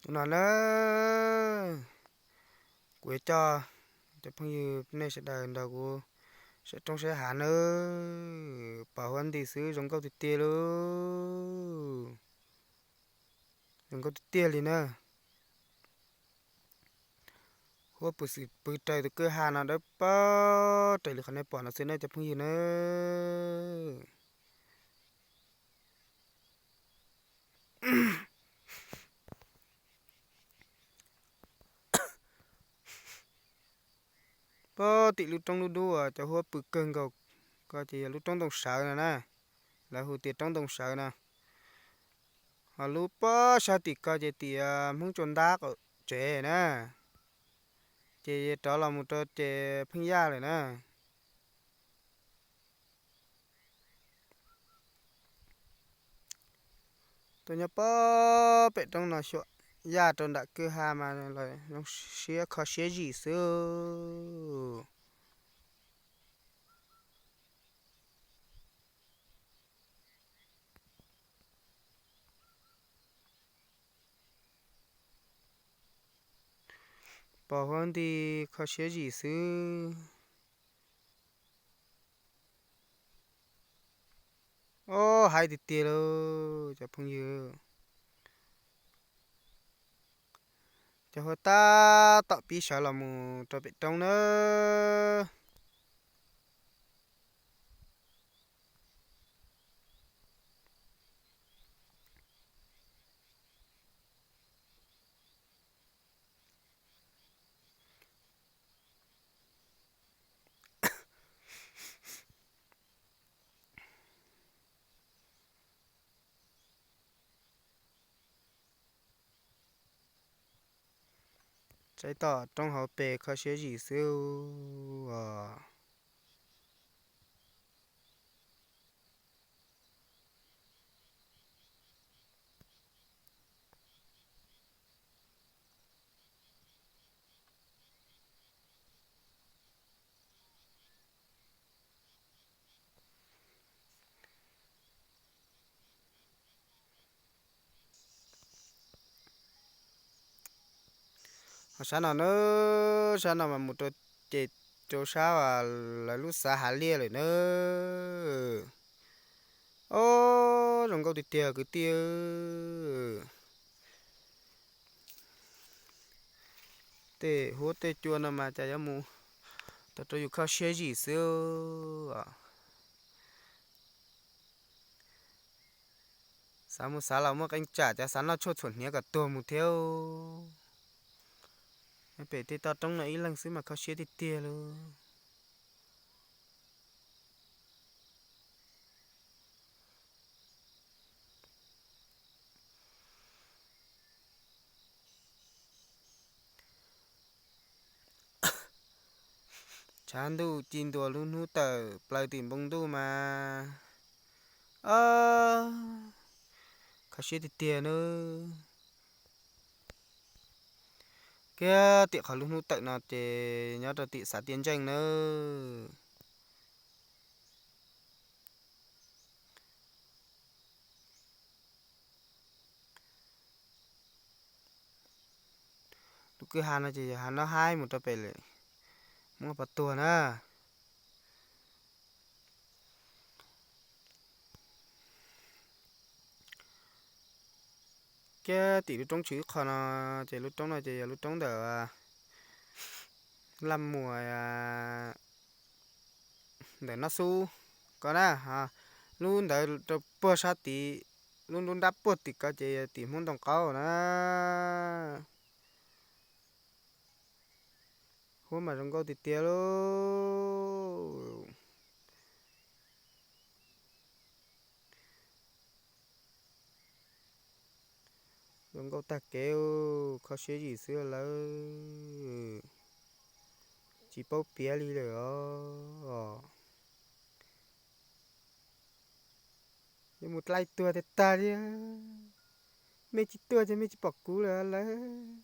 Tus no na, kuv yuav coj cov phooj ywg nej sawv daws nrog kuv saib roob saib hav nawb. Pom huab nti xwb zoo nkauj tiag tiag lauj. Zoo nkauj tiag tiag li na. Huab pw xwm pw raws tus kwj ha no dawb paug raws li qhov nej pom no xwb na cov phooj ywg na. Pob tim lub roob dub dub uas cov huab pw kawg nkaus ko ces yog lub roob Ntoo Sawv no na. Lawv hu tias roob Ntoo Sawv no. Ho lub pob sab tim ko ces tias Hmoob Tsua Ntab qaum tsev na. Ces rov los mus rau ces Pheej Yaj lawm na. Tuaj nyob pob pem roob no xyuas yaj rau nram kwj ha mas los zoo siab kho siab zim xwb. Pom huab nti kho siab zim xwb. Ob, haib tiag tiag lauj cov phooj ywg. Cov huab tab tom pib sawv los mus rau pem roob na. Saib tom roob hauv pes kho siab zim xwb os. Ho sab no na, sab no mas mus rau ces rau sab uas lawv lub xav hav liaj lawm na. Ob, zoo nkauj tiag tiag kwv tij. Tej huab tej cua no mas cas yuav mus tau rau yus kho siab zim xwb. Xav mus xav los muaj qee tsam cas xav noj tshuaj txhuam hniav kom tuag mus thiab. Pem tej toj roob no ib leeg xwb mas kho siab tiag tiag lauj. Tshav ntuj ci ntua lub hnub tawm plaws tim npoo ntuj mas, kho siab tiag tiag nawb. Kiag tim qhov lub hnub tawm no ces nyob rau tim xav tiaj ntseej nawb. Lub kwj ha no ces yog ha no haib mus rau pem lawm, muab pov tuag na. Kiag tim lub roob tshwm ib qho no, ces lub roob no ces yog lub roob ntawm Laj Muas ntawm Nab Xub ko na. Lub ntawd rau puag sab tid, lub nruab nrab puag tim ko ces yog tim Hmoob Ntoo Qaub na. Huab mas zoo nkauj tiag tiag lauj. Zoo nkauj tag kev, kho siab zim xwb lawm. Tsis paub piav li lawm os. Yuav mus dlaij tuag tag tag li. Mej tsis tuag ces mej tsis pom kuv lawm lawm.